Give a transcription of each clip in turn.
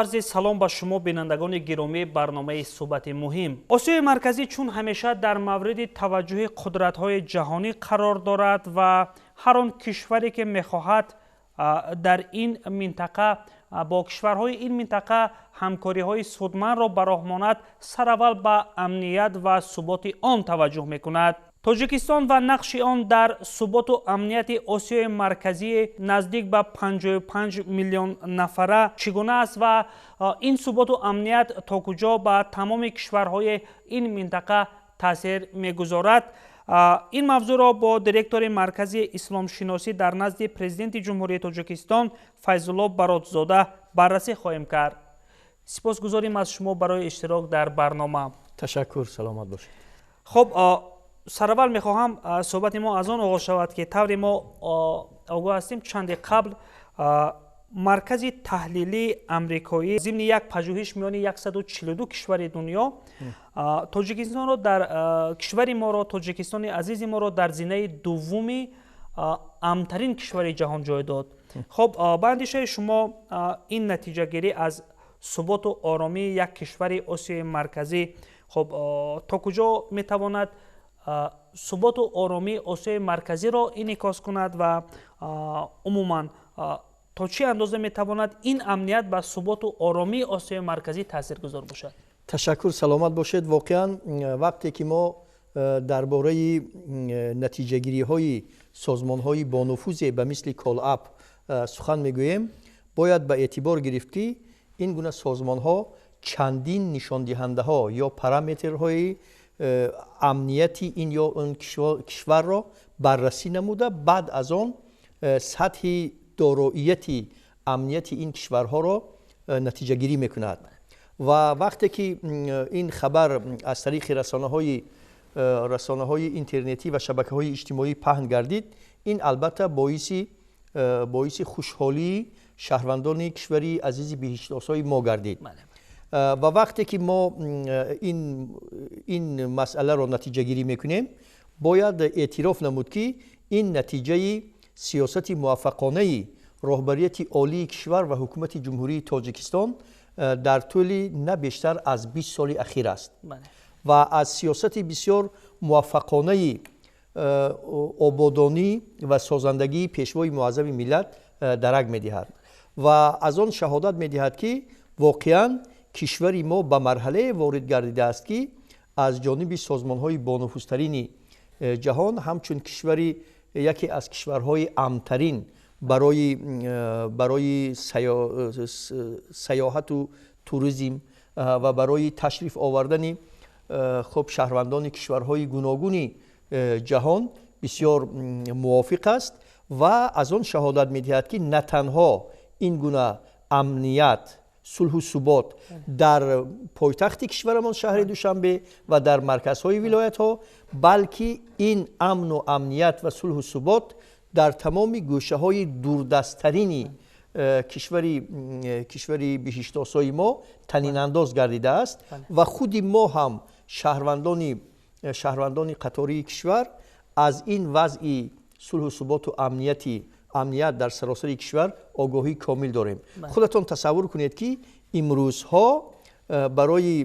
Арзи салом ба шумо, бинандагони гиромии барномаи «Суҳбати муҳим». Осиёи Марказӣ чун ҳамеша дар мавриди таваҷҷӯҳи қудратҳои ҷаҳонӣ қарор дорад ва ҳар он кишваре, ки мехоҳад дар ин минтақа бо кишварҳои ин минтақа ҳамкориҳои судмандро ба роҳ монад, сараввал ба амният ва суботи он таваҷҷӯҳ мекунад. Тоҷикистон ва нақши он дар суботу амнияти Осиёи Марказии наздик ба 55 миллион нафара чӣ гуна аст ва ин суботу амният то куҷо ба тамоми кишварҳои ин минтақа таъсир мегузорад? Ин мавзӯъро бо директори Маркази исломшиносӣ дар назди Президенти Ҷумҳурии Тоҷикистон Файзулло Баротзода баррасӣ хоҳем кард. Сипосгузорим аз шумо барои иштирок дар барнома. Ташаккур, саломат бошед. Хуб, сараввал мехоҳам суҳбати мо аз он оғоз шавад, ки тавре мо огоҳ ҳастем, чанде қабл Маркази таҳлилии амрикоӣ зимни як пажӯҳиш миёни 142 кишвари дунё Тоҷикистонро дар кишвари моро, Тоҷикистони азизи моро, дар зинаи дуввуми амнтарин кишвари ҷаҳон ҷой дод. Хуб, ба андешаи шумо, ин натиҷагирӣ аз суботу оромии як кишвари Осиёи Марказӣ, хуб, то куҷо метавонад суботу оромии Осиёи Марказиро инъикос кунад ва умуман то чӣ андоза метавонад ин амният ба суботу оромии Осиёи Марказӣ таъсиргузор бошад? Ташаккур, саломат бошед. Воқеан, вақте ки мо дар бораи натиҷагириҳои созмонҳои бонуфузе ба мисли Колап сухан мегӯем, бояд ба эътибор гирифт, ки ин гуна созмонҳо чандин нишондиҳандаҳо ё параметрҳои амнияти ин ё он кишварро баррасӣ намуда, баъд аз он сатҳи дороияти амнияти ин кишварҳоро натиҷагирӣ мекунад. Ва вақте ки ин хабар аз тариқи расонаҳои интернетӣ ва шабакаҳои иҷтимоӣ паҳн гардид, ин албатта боиси хушҳолии шаҳрвандони кишвари азизи биҳиштосои мо гардид. Ва вақте ки мо ин масъаларо натиҷагирӣ мекунем, бояд эътироф намуд, ки ин натиҷаи сиёсати муваффақонаи роҳбарияти олии кишвар ва ҳукумати Ҷумҳурии Тоҷикистон дар тӯли на бештар аз 20 соли ахир аст ва аз сиёсати бисёр муваффақонаи ободонӣ ва созандагии Пешвои муаззами миллат дарак медиҳад ва аз он шаҳодат медиҳад, ки воқеан кишвари мо ба марҳалае ворид гардидааст, ки аз ҷониби созмонҳои бонуфузтарини ҷаҳон ҳамчун кишвари яке аз кишварҳои амнтарин барои сайёҳату туризм ва барои ташриф овардани, хуб, шаҳрвандони кишварҳои гуногуни ҷаҳон бисёр мувофиқ аст ва аз он шаҳодат медиҳад, ки на танҳо ин гуна амният, сулҳу субот дар пойтахти кишварамон, шаҳри Душанбе, ва дар марказҳои вилоятҳо, балки ин амну амният ва сулҳу субот дар тамоми гӯшаҳои дурдасттарини кишвари биҳиштосои мо танинандоз гардидааст. Ва худи мо ҳам, шаҳрвандони қатории кишвар, аз ин вазъи сулҳу суботу амният дар саросари кишвар огоҳии комил дорем. Худатон тасаввур кунед, ки имрӯзҳо барои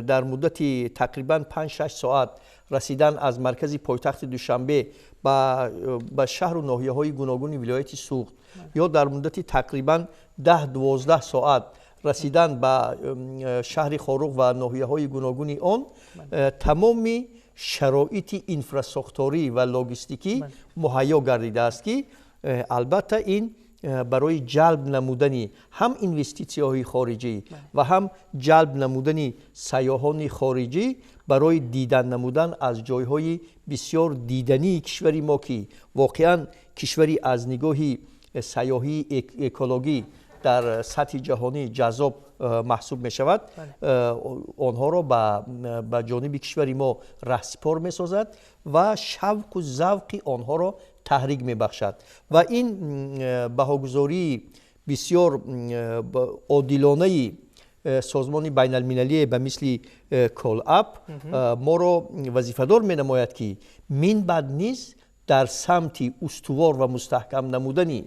дар муддати тақрибан 5-6 соат расидан аз маркази пойтахти Душанбе ба шаҳру ноҳияҳои гуногуни вилояти Суғд ё дар муддати тақрибан 10-12 соат расидан ба шаҳри Хоруғ ва ноҳияҳои гуногуни он тамоми шароити инфрасохторӣ ва логистикӣ муҳайё гардидааст, ки албатта ин барои ҷалб намудани ҳам инвеститсияҳои хориҷӣ ва ҳам ҷалб намудани сайёҳони хориҷӣ барои дидан намудан аз ҷойҳои бисёр дидании кишвари мо, ки воқеан кишвари аз нигоҳи сайёҳии экологӣ дар сатҳи ҷаҳонӣ ҷаззоб маҳсуб мешавад, онҳоро ба ҷониби кишвари мо раҳсипор месозад ва шавқу завқи онҳоро таҳрик мебахшад. Ва ин баҳогузории бисёр одилонаи созмони байналмилалие ба мисли Колап моро вазифадор менамояд, ки минбаъд низ дар самти устувор ва мустаҳкам намудани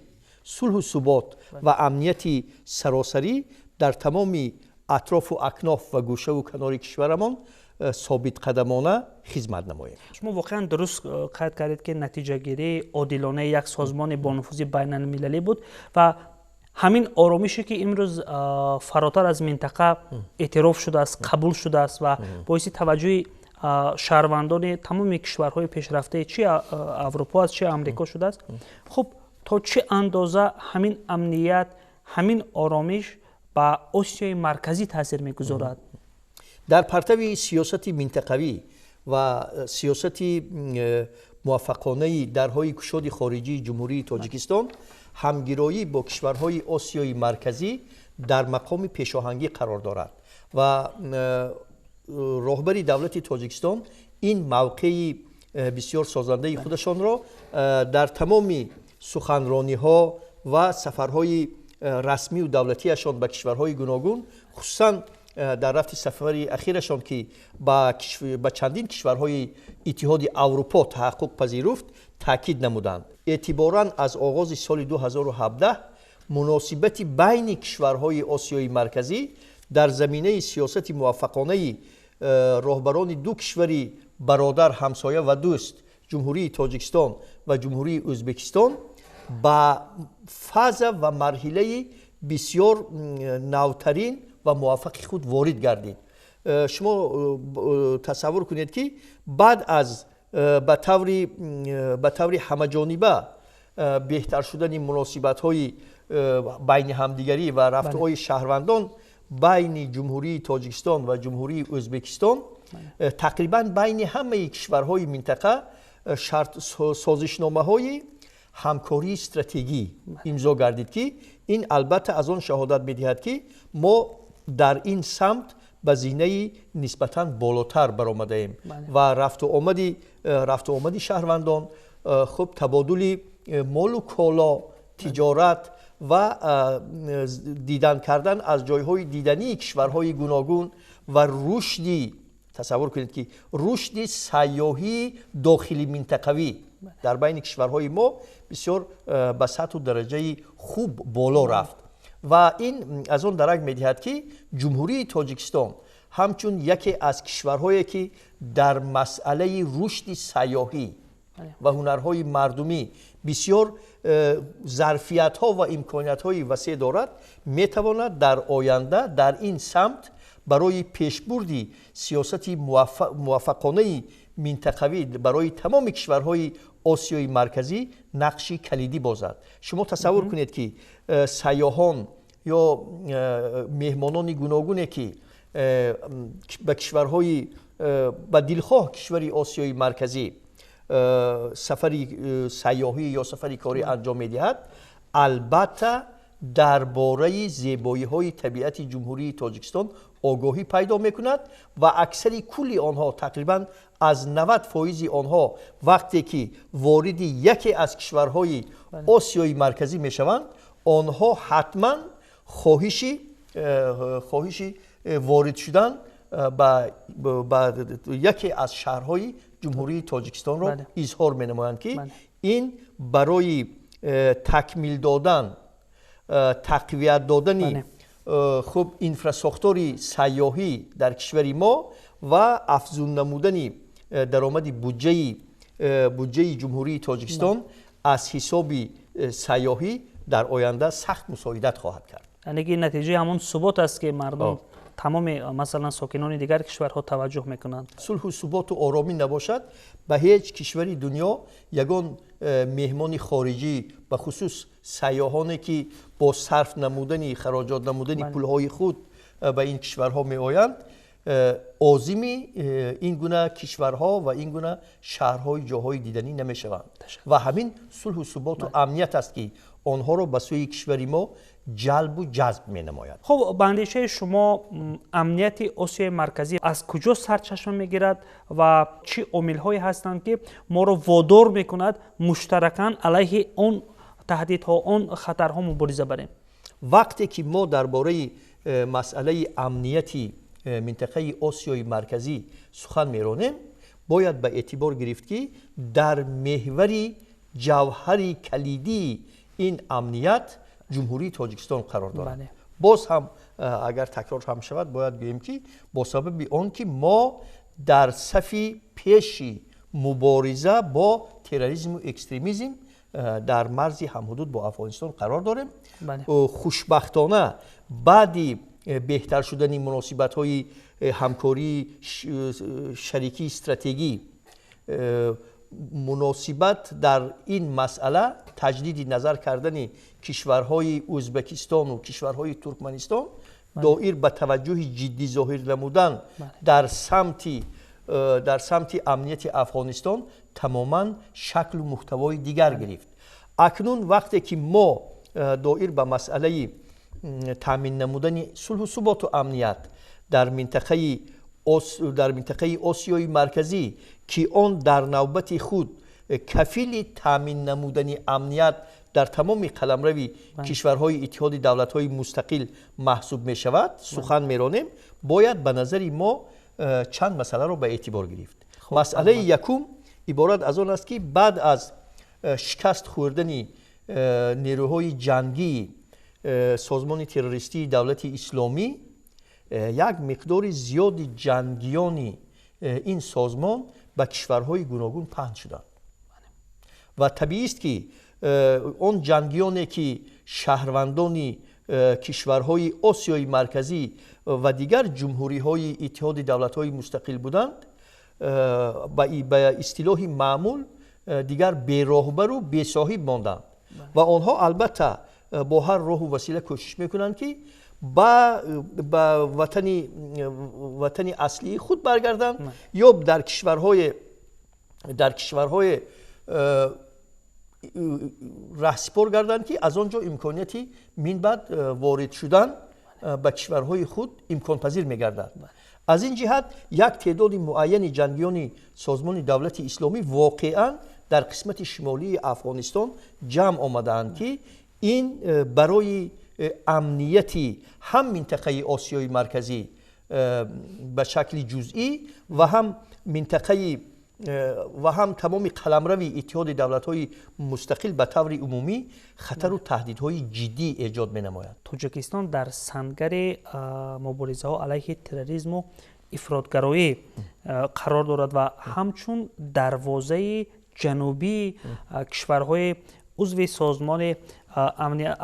сулҳу субот ва амнияти саросарӣ Дар тамоми атрофу акноф ва гӯшаву канори кишварамон собитқадамона хизмат намоем. Шумо воқеан дуруст қайд кардед, ки натиҷагирии одилонаи як созмони бонуфузи байналмилалӣ буд ва ҳамин оромише, ки имрӯз фаротар аз минтақа эътироф шудааст, қабул шудааст ва боиси таваҷҷӯҳи шаҳрвандони тамоми кишварҳои пешрафтаи чи Аврупо аст, чи Амрико шудааст. Хуб, то чӣ андоза ҳамин амният, ҳамин оромиш ба Осиёи Марказӣ таъсир мегузорад? Дар партави сиёсати минтақавӣ ва сиёсати муваффақонаи дарҳои кушоди хориҷии Ҷумҳурии Тоҷикистон, ҳамгироӣ бо кишварҳои Осиёи Марказӣ дар мақоми пешоҳангӣ қарор дорад ва роҳбари давлати Тоҷикистон ин мавқеи бисёр созандаи худашонро дар тамоми суханрониҳо ва сафарҳои расмию давлатиашон ба кишварҳои гуногун, хусусан дар рафти сафари ахирашон, ки ба чандин кишварҳои Иттиҳоди Аврупо таҳаққуқ пазируфт, таъкид намуданд. Эътиборан аз оғози соли 2017 муносибати байни кишварҳои Осиёи Марказӣ дар заминаи сиёсати муваффақонаи роҳбарони ду кишвари бародар, ҳамсоя ва дӯст, Ҷумҳурии Тоҷикистон ва Ҷумҳурии Ӯзбекистон, ба фаза ва марҳилаи бисёр навтарин ва муваффақи худ ворид гардид. Шумо тасаввур кунед, ки баъд аз ба таври ҳамаҷониба беҳтар шудани муносибатҳои байни ҳамдигарӣ ва рафтуои шаҳрвандон байни Ҷумҳурии Тоҷикистон ва Ҷумҳурии Ӯзбекистон, тақрибан байни ҳамаи кишварҳои минтақа шарт созишномаҳои ҳамкории стратегӣ имзо гардид, ки ин албатта аз он шаҳодат медиҳад, ки мо дар ин самт ба зинаи нисбатан болотар баромадаем ва рафтуомади шаҳрвандон, хуб, табодули молу коло, тиҷорат ва дидан кардан аз ҷойҳои дидании кишварҳои гуногун ва рушди, тасаввур кунед, ки рушди сайёҳии дохили минтақавӣ дар байни кишварҳои мо бисёр ба сатҳу дараҷаи хуб боло рафт ва ин аз он дарак медиҳад, ки Ҷумҳурии Тоҷикистон ҳамчун яке аз кишварҳое, ки дар масъалаи рушди сайёҳӣ ва ҳунарҳои мардумӣ бисёр зарфиятҳо ва имкониятҳои васеъ дорад, метавонад дар оянда дар ин самт барои пешбурди сиёсати муваффақонаи минтақавӣ барои тамоми кишварҳои Осиёи Марказӣ нақши калидӣ бозад. Шумо тасаввур кунед, ки сайёҳон ё меҳмонони гуногуне, ки ба кишварҳои, ба дилхоҳ кишвари Осиёи Марказӣ сафари сайёҳӣ ё сафари корӣ анҷом медиҳад, албатта дар бораи зебоиҳои табиати Ҷумҳурии Тоҷикистон огоҳӣ пайдо мекунад ва аксари кулли онҳо, тақрибан аз 90 фоизи онҳо, вақте ки вориди яке аз кишварҳои Осиёи Марказӣ мешаванд, онҳо ҳатман хоҳиши ворид шудан ба яке аз шаҳрҳои Ҷумҳурии Тоҷикистонро изҳор менамоянд, ки ин барои такмил додан, тақвият додани хуб инфрасохтори сайёҳӣ дар кишвари мо ва афзун намудани даромади буҷаи Ҷумҳурии Тоҷикистон аз ҳисоби сайёҳӣ дар оянда сахт мусоидат хоҳад кард. Яъне ки натиҷаи ҳамон субот аст, ки мардум, тамоми, масалан, сокинони дигар кишварҳо таваҷҷӯҳ мекунанд. Сулҳу суботу оромӣ набошад, ба ҳеҷ кишвари дунё ягон меҳмони хориҷӣ, ба хусус сайёҳоне, ки бо сарф намудани, хароҷот намудани пулҳои худ ба ин кишварҳо меоянд, озими ин гуна кишварҳо ва ин гуна шаҳрҳои ҷоҳои диданӣ намешаванд ва ҳамин сулҳу суботу амният аст, ки онҳоро ба сӯи кишвари мо ҷалбу ҷазб менамояд. Хуб, ба андешаи шумо, амнияти Осиёи Марказӣ аз куҷо сарчашма мегирад ва чӣ омилҳое ҳастанд, ки моро водор мекунад муштаракан алайҳи он таҳдидҳо, он хатарҳо мубориза барем? Вақте ки мо дар бораи масъалаи амнияти минтақаи Осиёи Марказӣ сухан меронем, бояд ба эътибор гирифт, ки дар меҳвари ҷавҳари калидии ин амният Ҷумҳурии Тоҷикистон қарор дорад. Боз ҳам Агар такрор ҳам шавад, бояд гӯем, ки бо сабаби он ки мо дар сафи пеши мубориза бо терроризму экстремизм дар марзи ҳамҳудуд бо Афғонистон қарор дорем. Хушбахтона, баъди беҳтар шудани муносибатҳои ҳамкории шарикии стратегӣ, муносибат дар ин масъала таҷдиди назар кардани кишварҳои Ӯзбекистону кишварҳои Туркманистон доир ба таваҷҷӯҳи ҷиддӣ зоҳир намудан дар самти амнияти Афғонистон тамоман шаклу муҳтавои дигар гирифт. Акнун вақте ки мо доир ба масъалаи таъмин намудани сулҳу суботу амният дар минтақаи Осиёи Марказӣ, ки он дар навбати худ кафили таъмин намудани амният дар тамоми қаламрави кишварҳои Иттиҳоди Давлатҳои Мустақил маҳсуб мешавад, сухан меронем, бояд ба назари мо чанд масъаларо ба эътибор гирифт. Масъалаи якум иборат аз он аст, ки баъд аз шикаст хӯрдани нерӯҳои ҷангии созмони террористии Давлати Исломӣ, як миқдори зиёди ҷангиёни ин созмон ба кишварҳои гуногун паҳн шуданд ва табиист, ки он ҷангиёне, ки шаҳрвандони кишварҳои Осиёи Марказӣ ва дигар ҷумҳуриҳои Иттиҳоди Давлатҳои Мустақил буданд, ба истилоҳи маъмул дигар бероҳбару бесоҳиб монданд ва онҳо албатта бо ҳар роҳу васила кӯшиш мекунанд, ки ба ватани аслии худ баргарданд ё дар кишварҳое раҳсипор гарданд, ки аз он ҷо имконияти минбаъд ворид шудан ба кишварҳои худ имконпазир мегардад. Аз ин ҷиҳат як теъдоди муайяни ҷангиёни созмони Давлати Исломӣ воқеан дар қисмати шимолии Афғонистон ҷамъ омадаанд, ки ин барои амнияти ҳам минтақаи Осиёи Марказӣ ба шакли ҷузъӣ ва ҳам минтақаи ва ҳам тамоми қаламрави Иттиҳоди Давлатҳои Мустақил ба таври умумӣ хатару таҳдидҳои ҷиддӣ эҷод менамояд. Тоҷикистон дар сангари муборизаҳо алайҳи терроризму ифротгароӣ қарор дорад ва ҳамчун дарвозаи ҷанубии кишварҳои узви созмони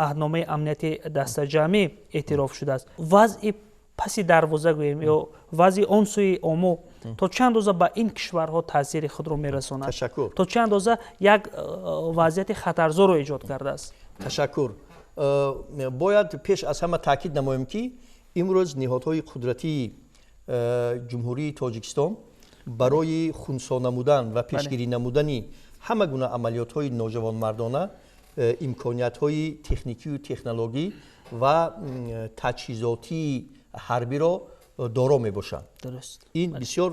Аҳдномаи амнияти дастаҷамъӣ эътироф шудааст. Вазъи паси дарвоза гӯем ё вазъи он сӯи Омо то чӣ андоза ба ин кишварҳо таъсири худро мерасонад? Ташаккур. То чӣ андоза як вазъияти хатарзоро эҷод кардааст? Ташаккур. Бояд пеш аз ҳама таъкид намоем, ки имрӯз ниҳодҳои қудратии Ҷумҳурии Тоҷикистон барои хунсо намудан ва пешгирӣ намудани ҳама гуна амалиётҳои ноҷавонмардона имкониятҳои техникию технологӣ ва таҷҳизотии ҳарбиро доро мебошанд. Ин бисёр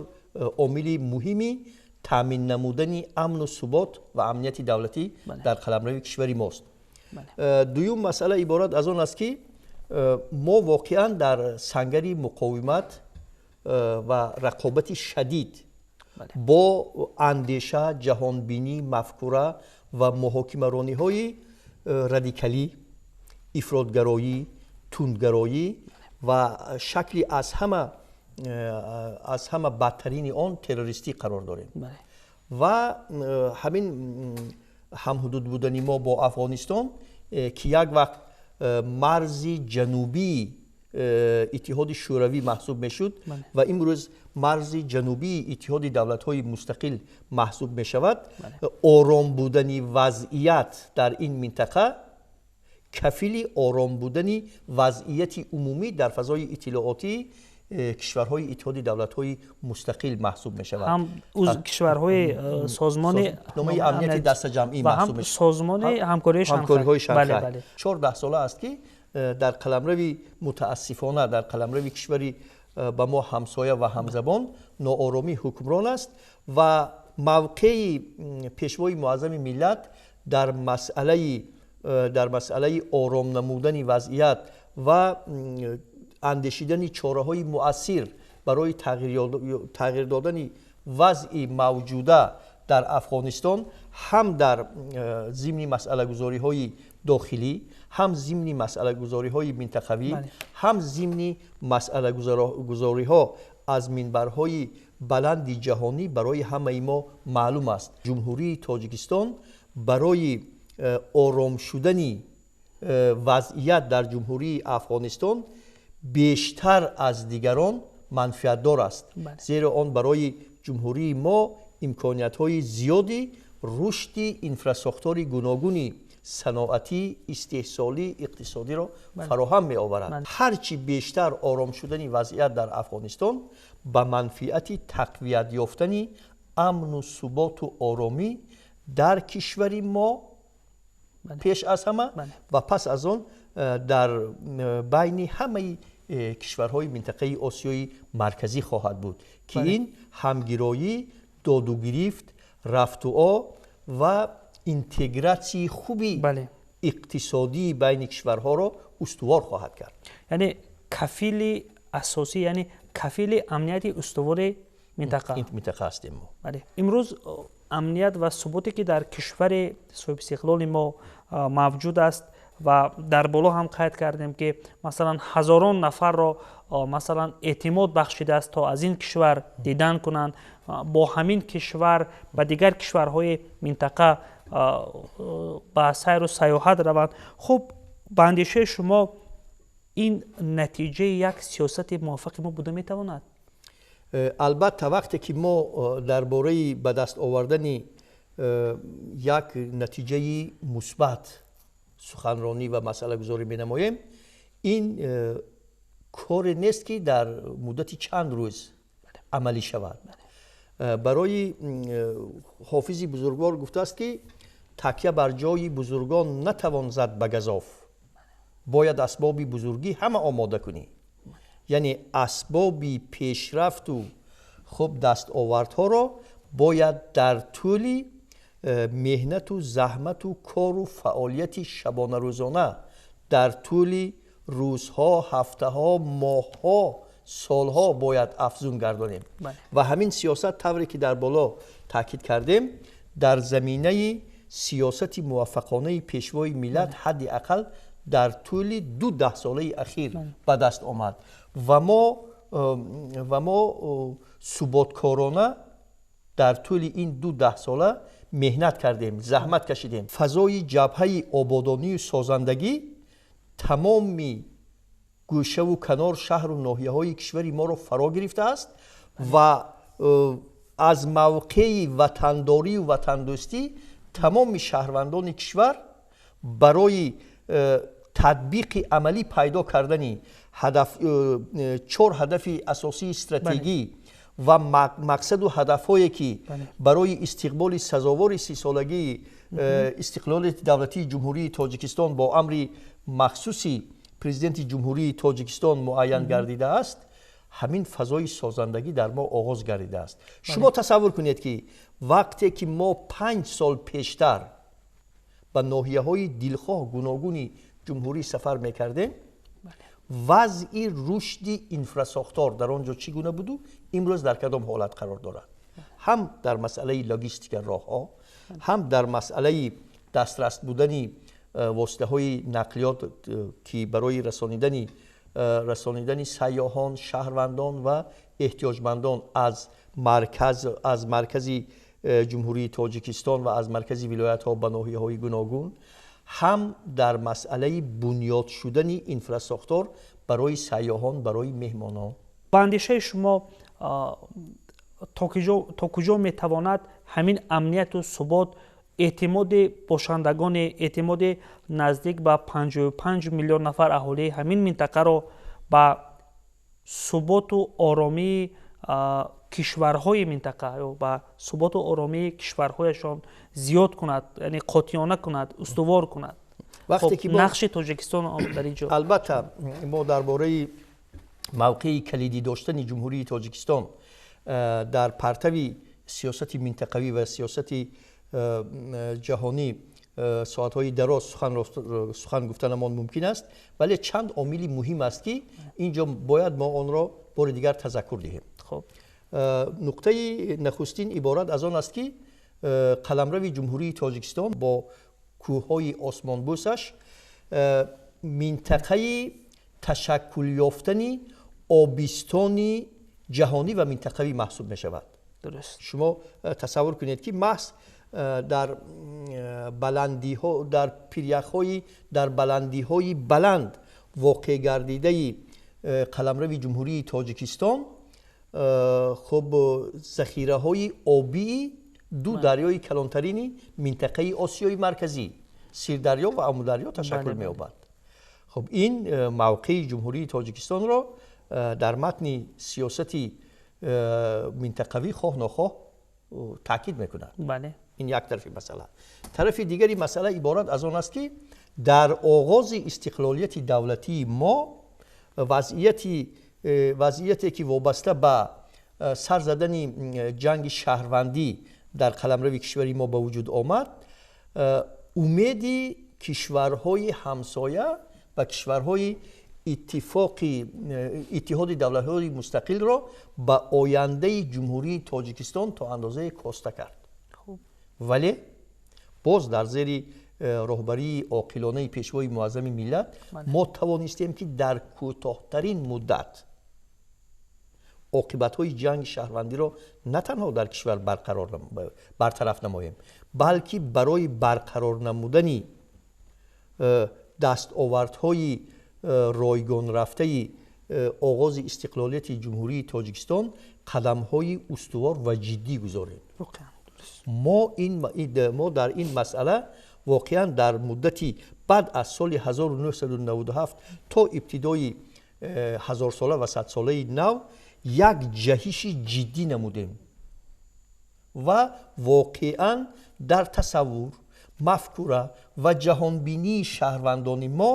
омили муҳими таъмин намудани амну субот ва амнияти давлатӣ дар қаламрави кишвари мост. Дуюм масъала иборат аз он аст, ки мо воқеан дар сангари муқовимат ва рақобати шадид бо андеша, ҷаҳонбинӣ, мафкура ва муҳокимарониҳои радикалӣ, ифротгароӣ, тундгароӣ ва шакли аз ҳама бадтарини он террористӣ қарор дорем. Ва ҳамин ҳамҳудуд будани мо бо Афғонистон, ки як вақт марзи ҷанубии Иттиҳоди Шӯравӣ маҳсуб мешуд ва имрӯз марзи ҷанубии Иттиҳоди Давлатҳои Мустақил маҳсуб мешавад, ором будани вазъият дар ин минтақа кафили ором будани вазъияти умумӣ дар фазои иттилоотии кишварҳои Иттиҳоди Давлатҳои Мустақил маҳсуб мешавад. Ҳам кишварҳои созмони Номаи амнияти дастаҷамъӣ маҳсуб. Созмони ҳамкориҳои Шанхай. 14 сола аст, ки дар қаламрави, мутаассифона, дар қаламрави кишвари ба мо ҳамсоя ва ҳамзабон нооромӣ ҳукмрон аст ва мавқеи Пешвои муаззами миллат дар масъалаи ором намудани вазъият ва андешидани чораҳои муассир барои тағйир додани вазъи мавҷуда дар Афғонистон ҳам дар зимни масъалагузориҳои дохилӣ, ҳам зимни масъалагузориҳои минтақавӣ, ҳам зимни масъалагузориҳо аз минбарҳои баланди ҷаҳонӣ барои ҳамаи мо маълум аст. Ҷумҳурии Тоҷикистон барои ором шудани вазъият дар Ҷумҳурии Афғонистон бештар аз дигарон манфиатдор аст, зеро он барои ҷумҳурии мо имкониятҳои зиёди рушди инфрасохтори гуногуни саноатӣ, истеҳсолӣ, иқтисодиро фароҳам меоварад. Ҳарчи бештар ором шудани вазъият дар Афғонистон ба манфиати тақвият ёфтани амну суботу оромӣ дар кишвари мо пеш аз ҳама ва пас аз он дар байни ҳамаи кишварҳои минтақаи Осиёи Марказӣ хоҳад буд, ки ин ҳамгироӣ, додугирифт, рафтуо ва интегратсияи хуби иқтисодии байни кишварҳоро устувор хоҳад кард. Яъне кафили асосӣ, яъне кафили амнияти устувори минтақа ҳастем мо. Имрӯз амният ва суботе ки дар кишвари соҳибистиқлоли мо мавҷуд аст ва дар боло ҳам қайд кардем, ки масалан ҳазорон нафарро масалан эътимод бахшидааст, то аз ин кишвар дидан кунанд, бо ҳамин кишвар ба дигар кишварҳои минтақа ба сайру сайёҳат раванд. Хуб, ба андешаи шумо ин натиҷаи як сиёсати муваффақи мо буда метавонад? Албатта, вақте ки мо дар бораи ба даст овардани як натиҷаи мусбат суханронӣ ва масъалагузорӣ менамоем, ин коре нест, ки дар муддати чанд рӯз амалӣ шавад. Барои Ҳофизи бузургвор гуфтааст, ки такя бар ҷои бузургон натавон зад ба газоф, бояд асбоби бузургӣ ҳама омода кунӣ. Яъне асбоби пешрафту хуб дастовардҳоро бояд дар тӯли меҳнату заҳмату кору фаъолияти шабонарӯзона дар тӯли рӯзҳо, ҳафтаҳо, моҳҳо, солҳо бояд афзун гардонем. Ва ҳамин сиёсат, тавре ки дар боло таъкид кардем, дар заминаи сиёсати муваффақонаи Пешвои миллат ҳадди ақал дар тӯли 2 даҳсолаи ахир ба даст омад ва мо суботкорона дар тӯли ин 2 даҳсола меҳнат кардем, заҳмат кашидем. Фазои ҷабҳаи ободонию созандагӣ тамоми гӯшаву канор, шаҳру ноҳияҳои кишвари моро фаро гирифтааст ва аз мавқеи ватандорию ватандӯстӣ тамоми шаҳрвандони кишвар барои татбиқи амалӣ пайдо кардани чор ҳадафи асосии стратегӣ ва мақсаду ҳадафҳое, ки барои истиқболи сазовори 30-солагии истиқлолияти давлатии Ҷумҳурии Тоҷикистон бо амри махсуси Президенти Ҷумҳурии Тоҷикистон муайян гардидааст, ҳамин фазои созандагӣ дар мо оғоз гардидааст. Шумо тасаввур кунед, ки вақте ки мо 5 сол пештар ба ноҳияҳои дилхоҳ гуногуни ҷумҳурӣ сафар мекардем, вазъи рушди инфрасохтор дар он ҷо чӣ гуна буду имрӯз дар кадом ҳолат қарор дорад, ҳам дар масъалаи логистика, роҳҳо, ҳам дар масъалаи дастрас будани воситаҳои нақлиёт, ки барои расонидани сайёҳон, шаҳрвандон ва эҳтиёҷмандон аз маркази Ҷумҳурии Тоҷикистон ва аз маркази вилоятҳо ба ноҳияҳои гуногун, ҳам дар масъалаи бунёд шудани инфрасохтор барои сайёҳон, барои меҳмонон. Ба андешаи шумо, то куҷо метавонад ҳамин амнияту субот эътимоди бошандагони, эътимоди наздик ба 55 миллион нафар аҳолии ҳамин минтақаро ба суботу оромии кишварҳои минтақа ё ба суботу оромии кишварҳояшон зиёд кунад, яъне қотеона кунад, устувор кунад? Вақте ки нақши Тоҷикистон дар ин ҷо? Албатта, мо дар бораи мавқеи калидӣ доштани Ҷумҳурии Тоҷикистон дар партави сиёсати минтақавӣ ва сиёсати ҷаҳонӣ соатҳои дароз сухан гуфтанамон мумкин аст, вале чанд омили муҳим аст, ки ин ҷо бояд мо онро бори дигар тазаккур диҳем. Нуқтаи нахустин иборат аз он аст, ки қаламрави Ҷумҳурии Тоҷикистон бо кӯҳҳои осмонбӯсаш минтақаи ташаккул ёфтани обистони ҷаҳонӣ ва минтақавӣ маҳсуб мешавад. Дуруст. Шумо тасаввур кунед, ки маҳз дар баландиҳо, дар пиряхҳои дар баландиҳои баланд воқеъ гардидаи қаламрави Ҷумҳурии Тоҷикистон, хуб, захираҳои обии ду дарёи калонтарини минтақаи Осиёи Марказӣ, Сирдарё ва Амударё, ташаккул меёбад. Хуб, ин мавқеи Ҷумҳурии Тоҷикистонро дар матни сиёсати минтақавӣ хоҳ нохоҳ таъкид мекунад. Ин як тарафи масъала. Тарафи дигари масъала иборат аз он аст, ки дар оғози истиқлолияти давлатии мо вазъияте, ки вобаста ба сар задани ҷанги шаҳрвандӣ дар қаламрави кишвари мо ба вуҷуд омад, умеди кишварҳои ҳамсоя ва кишварҳои иттифоқи Иттиҳоди Давлатҳои Мустақилро ба ояндаи Ҷумҳурии Тоҷикистон то андозае коста кард. Вале боз дар зери роҳбарии оқилонаи Пешвои Муаззами миллат мо тавонистем, ки дар кӯтоҳтарин муддат оқибатҳои ҷанги шаҳрвандиро на танҳо дар кишвар бартараф намоем, балки барои барқарор намудани дастовардҳои ройгон рафтаи оғози истиқлолияти Ҷумҳурии Тоҷикистон қадамҳои устувор ва ҷиддӣ гузорем. Мо дар ин масъала воқеан дар муддати баъд аз соли 1997 то ибтидои ҳазорсола ва садсолаи нав як ҷаҳиши ҷиддӣ намудем ва воқеан дар тасаввур, мафкура ва ҷаҳонбинии шаҳрвандони мо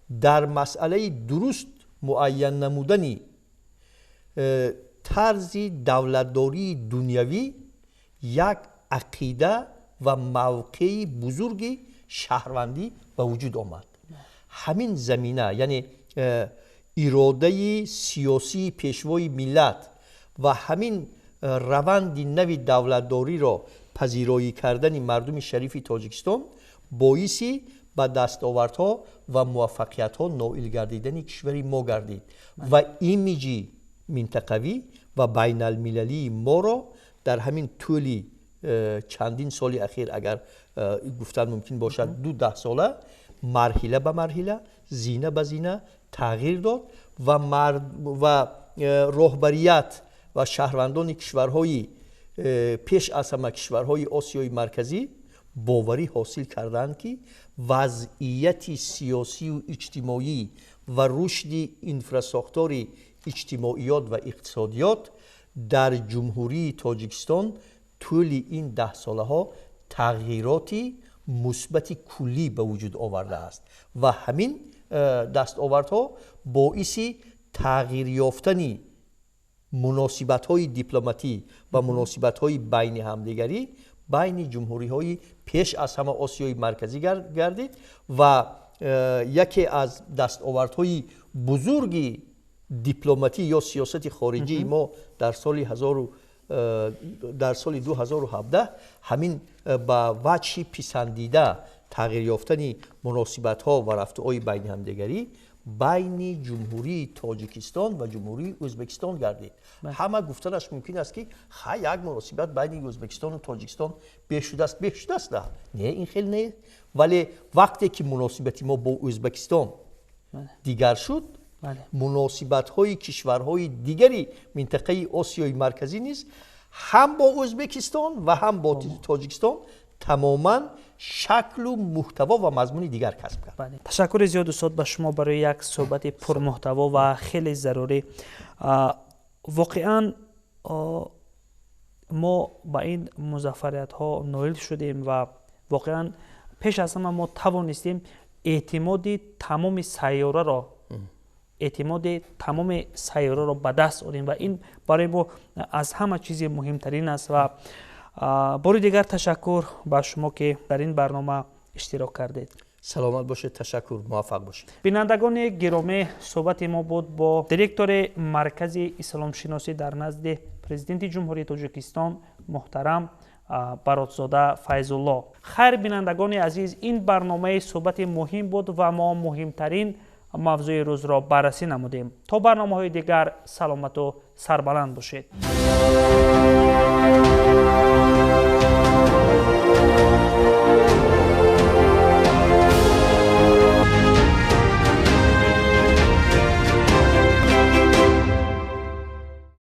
дар масъалаи дуруст муайян намудани тарзи давлатдории дунявӣ як ақида ва мавқеи бузурги шаҳрвандӣ ба вуҷуд омад. Ҳамин замина, яъне иродаи сиёсии Пешвои миллат ва ҳамин раванди нави давлатдориро пазироӣ кардани мардуми шарифи Тоҷикистон боиси ба дастовардҳо ва муваффақиятҳо ноил гардидани кишвари мо гардид ва имиҷи минтақавӣ ва байналмилалии моро дар ҳамин тӯли чандин соли ахир, агар гуфтан мумкин бошад, ду даҳсола, марҳила ба марҳила, зина ба зина тағйир дод ва роҳбарият ва шаҳрвандони кишварҳои, пеш аз ҳама кишварҳои Осиёи Марказӣ, боварӣ ҳосил карданд, ки вазъияти сиёсию иҷтимоӣ ва рушди инфрасохтори иҷтимоиёт ва иқтисодиёт дар Ҷумҳурии Тоҷикистон тӯли ин даҳсолаҳо тағйироти мусбати куллӣ ба вуҷуд овардааст ва ҳамин дастовардҳо боиси тағйир ёфтани муносибатҳои дипломатӣ ва муносибатҳои байни ҳамдигарӣ байни ҷумҳуриҳои пеш аз ҳама Осиёи Марказӣ гардид. Ва яке аз дастовардҳои бузурги дипломатӣ ё сиёсати хориҷии мо дар соли 2017 ҳамин ба ваҷҳи писандида тағйир ёфтани муносибатҳо ва рафтуои байни ҳамдигарӣ байни Ҷумҳурии Тоҷикистон ва Ҷумҳурии Ӯзбекистон гардид. Ҳама гуфтанаш мумкин аст, ки ха, як муносибат байни Ӯзбекистону Тоҷикистон беҳ шудааст, беҳ шудааст. Не, ин хел не, вале вақте ки муносибати мо бо Ӯзбекистон дигар шуд, муносибатҳои кишварҳои дигари минтақаи Осиёи Марказӣ низ ҳам бо Ӯзбекистон ва ҳам бо Тоҷикистон тамоман шаклу муҳтаво ва мазмуни дигар касб кард. Ташаккури зиёд, устод, ба шумо барои як суҳбати пурмуҳтаво ва хеле зарурӣ. Воқеан мо ба ин музаффариятҳо ноил шудем ва воқеан пеш аз ҳама мо тавонистем эътимоди тамоми сайёраро ба даст орем ва ин барои мо аз ҳама чизи муҳимтарин аст. Ва бори дигар ташаккур ба шумо, ки дар ин барнома иштирок кардед. Саломат бошед, ташаккур, муваффақ бошед. Бинандагони гиромӣ, суҳбати мо буд бо директори Маркази исломшиносӣ дар назди Президенти Ҷумҳурии Тоҷикистон муҳтарам Баротзода Файзулло. Хайр, бинандагони азиз, ин барномаи суҳбати муҳим буд ва мо муҳимтарин мавзӯи рӯзро баррасӣ намудем. То барномаҳои дигар саломату сарбаланд бошед.